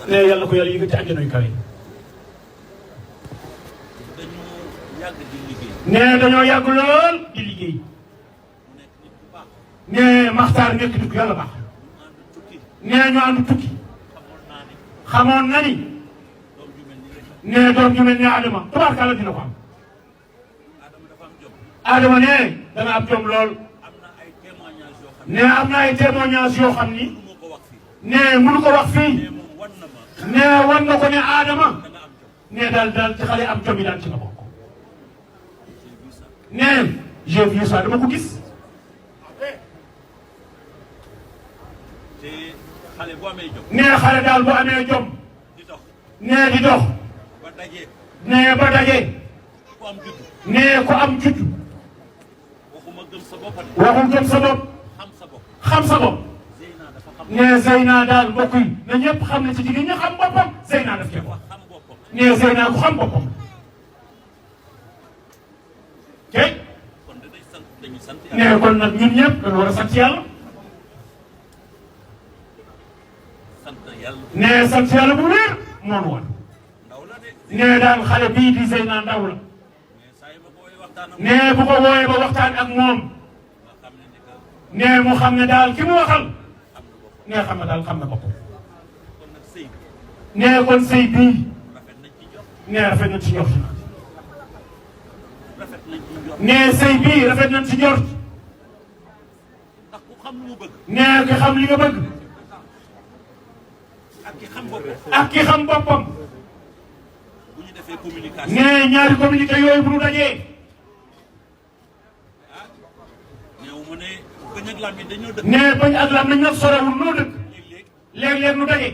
ne yàlla ko yàlla yëgal ci àjjana yu kawe ne dañoo yàgg lool di liggéey ne Maxtaar nekk nit ku yàlla baax ne ñu ànd tukki xamoon na ni ne doom ju mel ni Adama tubaarkàlla dina ko am Adama ne dana am jom lool ne am na ay témoignage yoo xam ni ne mënu ko wax fii ne wan na ko ne Adama ne daal ci xale am jom yi daal ci la bokk ne j'ai vu ça dama ko gis ne xale daal bu amee jom ne di dox ne ba daje ne ko am judd waxum gëm sa bopp xam sa bopp ne Zeyna daal mbokk yi na ñëpp xam ne ci jigéen ñi xam boppam Zeyna daf cee wax ne Zeyna ku xam boppam kay ne kon nag ñun ñëpp dañu war a sant yàlla ne sant yàlla bu wér moonu woon ne daal xale bii di Zeyna ndaw la ne bu ko wooyee ba waxtaan ak moom ne mu xam ne daal ki mu waxal ne xam ne daal xam na boppam ne kon sëy bii ne rafet nañ ci njort ne sëy bii rafet nañ ci njort ne ki xam li nga bëgg ak ki xam boppam ne ñaari communiqué yooyu bu ñu dajee ne bañ ak lam nañ nag sorewul noo dëkk léeg-léeg nu daje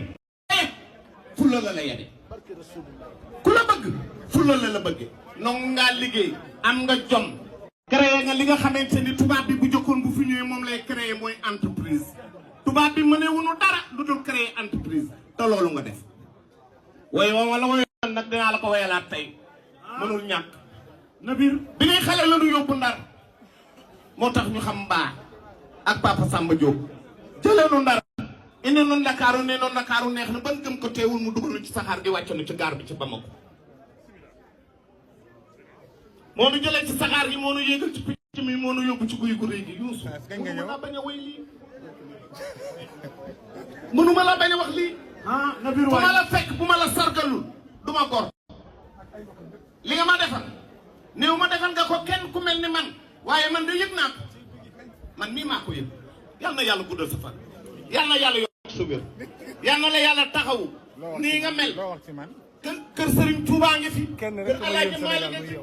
fulla la yene ku la bëgg fulla la bëgge nongu ngaa liggéey am nga jom créé nga li nga xamante ni tubaab bi bu jëkkoon bu fi ñëwee moom lay créé mooy entreprise tubaab bi mënee wunu dara lu dul créé entreprise te loolu nga def way wala way nag dinaa la ko wayalaat tey mënul ñàkk na biir bi ngay xale la nu yóbbu Ndar moo tax ñu xam mbaa ak Papa Samba Diop jëlee nu Ndar indi nu Ndakaaru ne noonu Ndakaaru neex na ban gëm ko teewul mu dugal nu ci saxaar gi wàcce nu ci gaar bi ci Bamako moo nu jëlee ci saxaar gi moo nu yéegal ci picc mi moo nu yóbbu ci guy gu rëy gi Youssou mënuma laa bañ a way lii mënuma laa bañ a wax lii bu ma la fekk bu ma la sargalul du ma gor li nga ma defal néew ma defal nga ko kenn ku mel ni man waaye man de yëg naa ko man mii maa ko yëg yal na yàlla guddal sa fan yal na yàlla yokk sa wér yal na la yàlla taxawu nii nga mel kër Serigne Touba ngi fi kër Alaaji Maalik ngi fi